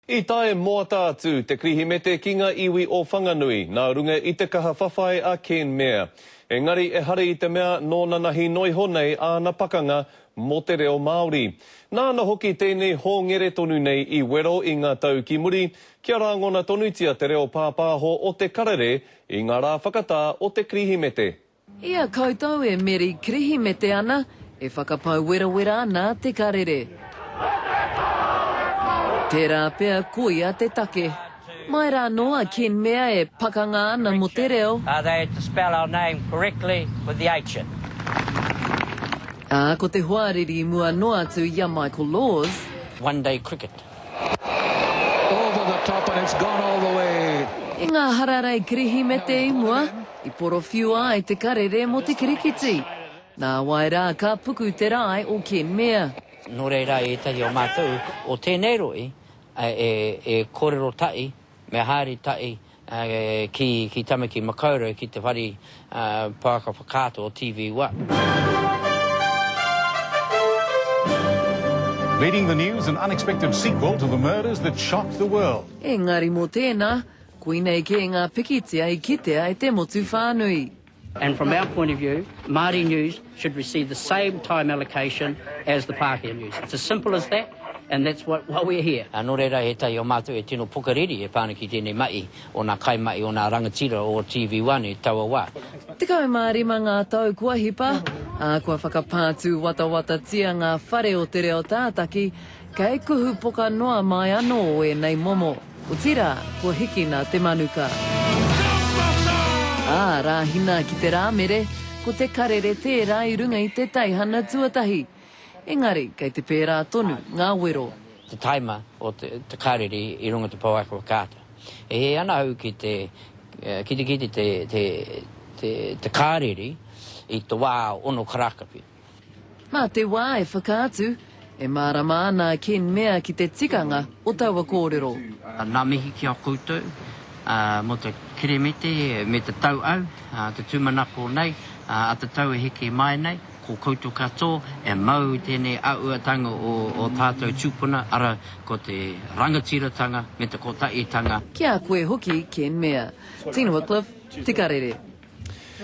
I tae moata atu te Kirihimete ki ngā iwi o Whanganui nā runga i te kaha whawhai a Ken Mair. Engari ehara i te mea nō nanahi noiho nei āna pakanga mō te reo Māori. Nāna hoki tēnei hōngere tonu nei i wero i ngā tau ki muri kia rāngona tonutia te reo pāpāho o te karere i ngā rā whakatā o te Kirihimete. I a koutou e Meri Kirihimete ana, e whakapau werawera ana te karere. Tērā pea koia te take. Mai rā anō a Ken Mea e pakanga ana mō te reo. Ā, ko te hoariri i mua noa atu i a Michael Laws. One day cricket. Over the top and it's gone all the way. I ngā hararei Kirihimete i mua, i porowhiua ai te karere mō te kirikiti. Nāwai rā ka puku te rae o Ken Mair. Nō reira ētahi o mātou o tēnei rohe e kōrero tahi, me haere tahi ki ki Tamaki Makaurau ki te whare pouaka whakaata o TV One. Leading the news, an unexpected sequel to the murders that shocked the world. Engari mō tēnā, koinei kē ngā pikitia i kitea e te motu whānui. And from our point of view, Māori news should receive the same time allocation as the Pākehā news. It's as simple as that, and that's what, why we're here. Nō reira, he tahi o mātou e tino pokariri e pā ana ki tēnei mahi o nā kaimahi, o nā rangatira o TV One i taua wā. 15 ngā tau kua hipa, ā, kua whakapātūwatawatatia ngā whare o te reo tātaki, kei kuhu poka noa mai anō ēnei momo. Otirā, kua hikina te manuka. Ā, Rāhina ki te Rāmere, ko te karere tērā i runga i te teihana tuatahi. Engari, kei te pērā tonu ngā wero. Te taima o te karere i runga te pouaka whakaata. E hē ana au ki te kitekite te karere i te wā ono karaka pea. Mā te wā e whakaatu, e mārama ana a Ken Mea ki te tikanga o taua kōrero. Nā mihi ki a koutou mō te Kiremete me te tauau, te tūmanako nei a te tau e heke mai nei, ko koutou katoa e mau i tēnei āuatanga o tātou tūpuna, ara ko te rangatiratanga me te kotahitanga. Ki a koe hoki Ken Mea. Tina Wickliffe, Te Karere.